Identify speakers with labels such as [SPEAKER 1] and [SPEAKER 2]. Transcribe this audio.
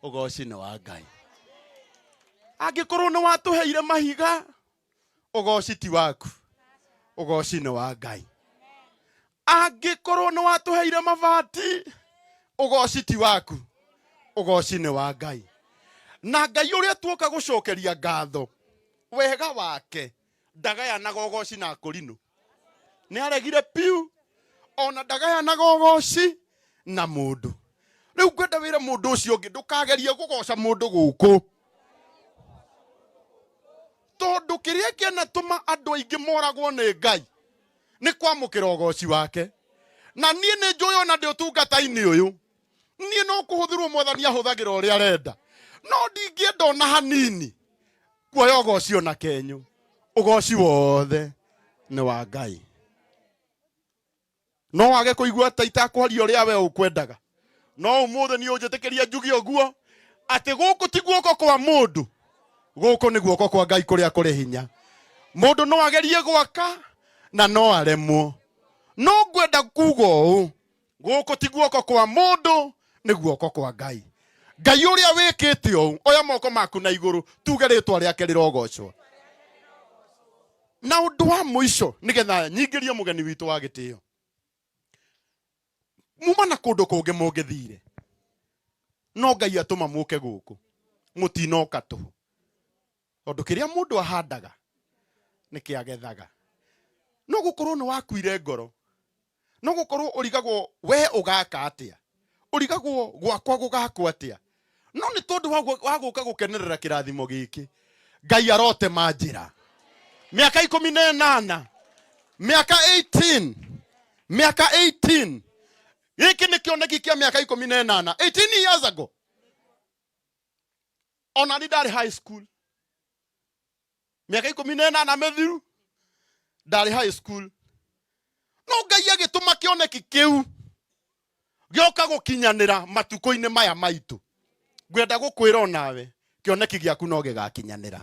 [SPEAKER 1] Ũgoci nĩ wa Ngai. Angĩkorwo nĩ watũheire mahiga, ũgoci ti waku, ũgoci nĩ wa Ngai. Angĩkorwo nĩ watũheire mabati, ũgoci ti waku, ũgoci nĩ wa Ngai. Na Ngai ũrĩa tuoka gũcokeria ngatho, wega wake ndagayanaga ũgoci na akũrinũ. Nĩ aregire piu, ona ndagayanaga ũgoci na mũndũ. Rĩu ngwenda wĩre mũndũ ũcio ũngĩ, ndũkagerie kũgoca mũndũ gũkũ, tondũ kĩrĩa kĩanatũma andũ aingĩ moragwo nĩ Ngai nĩ kwamũkĩra ũgoci wake. Na niĩ nĩ njũĩ ona ndĩ ũtungata-inĩ ũyũ, niĩ no kũhũthĩrwo Mwathani ahũthagĩra ũrĩa arenda, no ndingĩenda ona hanini kuoya ũgoci ona kenyũ. Ũgoci wothe nĩ wa Ngai. No wage kũigua ta itakwaria ũrĩa we ũkwendaga, no ũmũthĩ nĩ ũnjĩtĩkĩria njuge ũguo, atĩ gũkũ ti guoko kwa mũndũ, gũkũ nĩ guoko kwa Ngai kũrĩa kũrĩ hinya. Mũndũ no agerie gwaka na no aremwo, no ngwenda kuga ũũ, gũkũ ti guoko kwa mũndũ, nĩ guoko kwa Ngai. Ngai ũrĩa wĩkĩte ũũ, oya moko maku na igũrũ, tuge rĩtwa rĩake rĩrogocwo. Na ũndũ wa mũico, nĩgetha nyingĩrie mũgeni witũ wa gĩtĩo, muma na kũndũ kũngĩ mũngĩthire, no Ngai atũma mũke gũkũ, mũtinoka tũhũ, tondũ kĩrĩa mũndũ ahandaga nĩ kĩagethaga. No gũkorwo nĩ wakuire ngoro, no gũkorwo ũrigagwo we ũgaka atĩa, ũrigagwo gwakwa gũgakwo atĩa, no nĩ tondũ wa gũka gũkenerera kĩrathimo gĩkĩ, Ngai arotema njĩra. Mĩaka 18, mĩaka 18, mĩaka 18, gĩkĩ nĩ kĩoneki kĩa mĩaka 18, 18 years ago. Ona ni ndarĩ high school mĩaka 18 mĩthiru, ndarĩ high school, no Ngai agĩtũma kĩoneki kĩu gĩoka gũkinyanĩra matukũ-inĩ maya maitũ. Ngwenda gũkwĩra onawe kĩoneki gĩaku no gĩgakinyanĩra.